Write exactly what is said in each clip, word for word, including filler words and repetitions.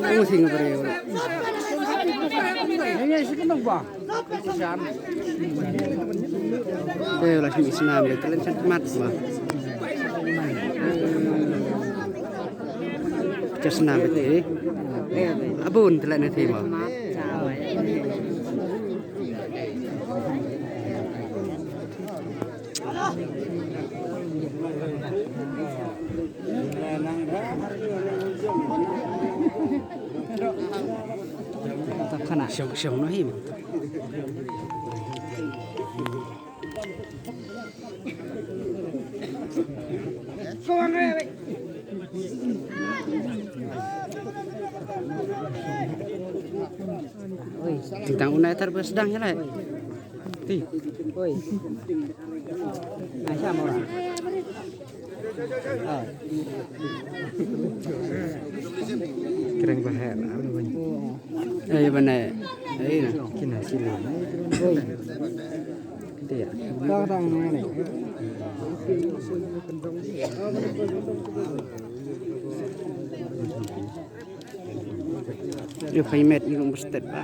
Ang sing briew. Te la shim i snam te, te len shan mat ba. Te snam te. Abun te la ne te ba. Shong, shong noh hi. Tang u nai tar ba sdang ïa lai. Ti. Oi. Ai sa mo. Kreng ba heh. Ai ba nai. Ai na. Kina sili. Oi. Ti ya. Ka dang nai. Ïa payment ïa ka bstet ba.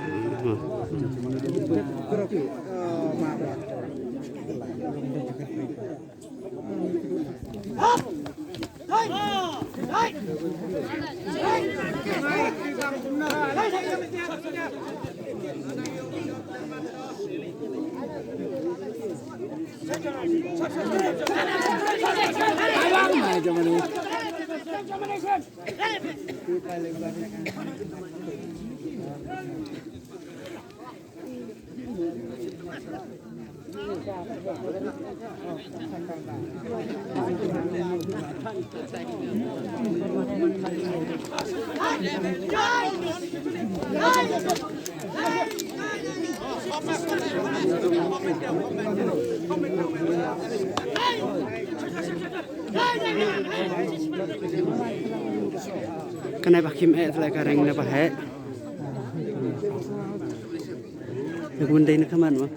Kane ba kim eh tlai ka reng ne ba heh. Ïa ka ban dei na ka man ma.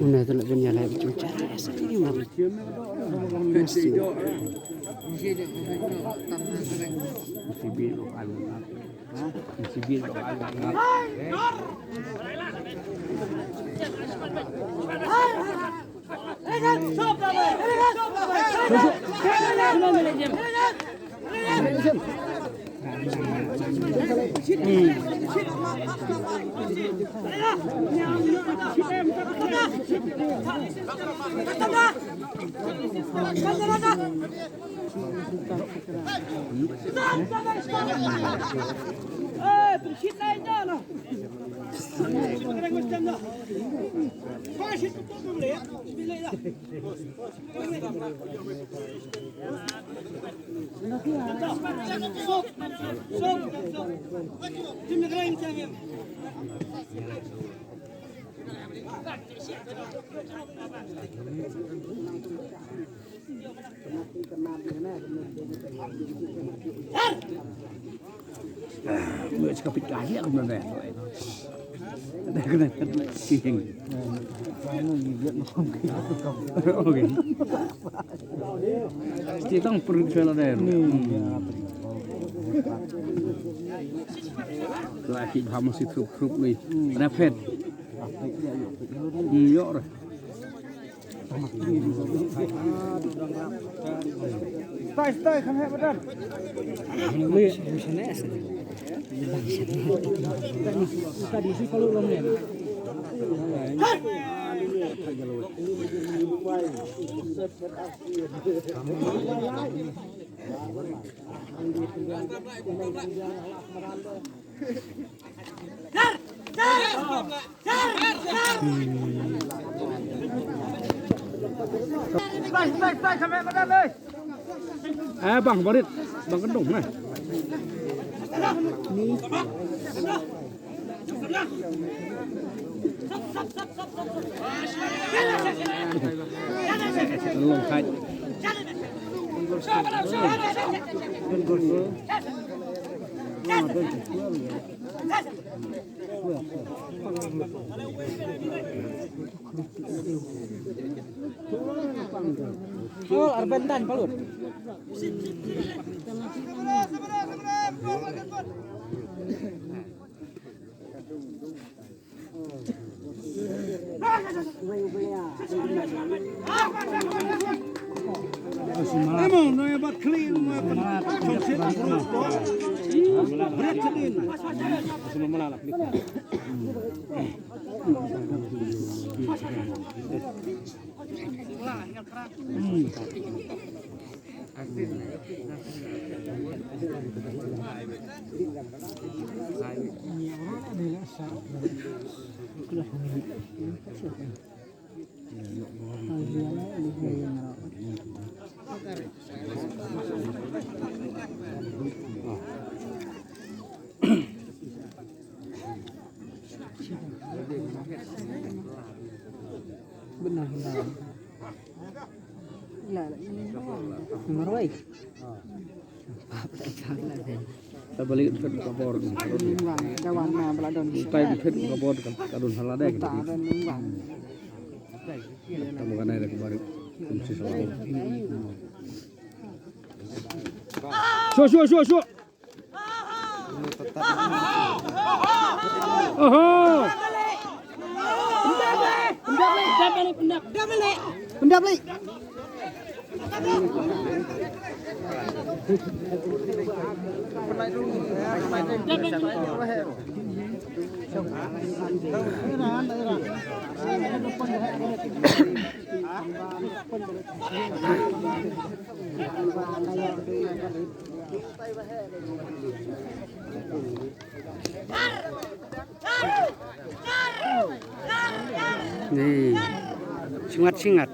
Una te la ban ïa lai bichum chara esa ni ma. Mesti. Kita perlu jual ada. Lagi sama si trup-trup ni. Rapet. Hmm, yok. Stai, stai, kham heh ba don. Eh, bang barit, bang kendung, eh. Long kait. Benar, benar. Marwai. Ta balik phet ka bor. Dawan na bala don. Ta phet ka bor ka don hala dai. Ta mo kanai da ka bor. Shu shu shu shu. Oho. Pendap balik. Ni, shingat, shingat.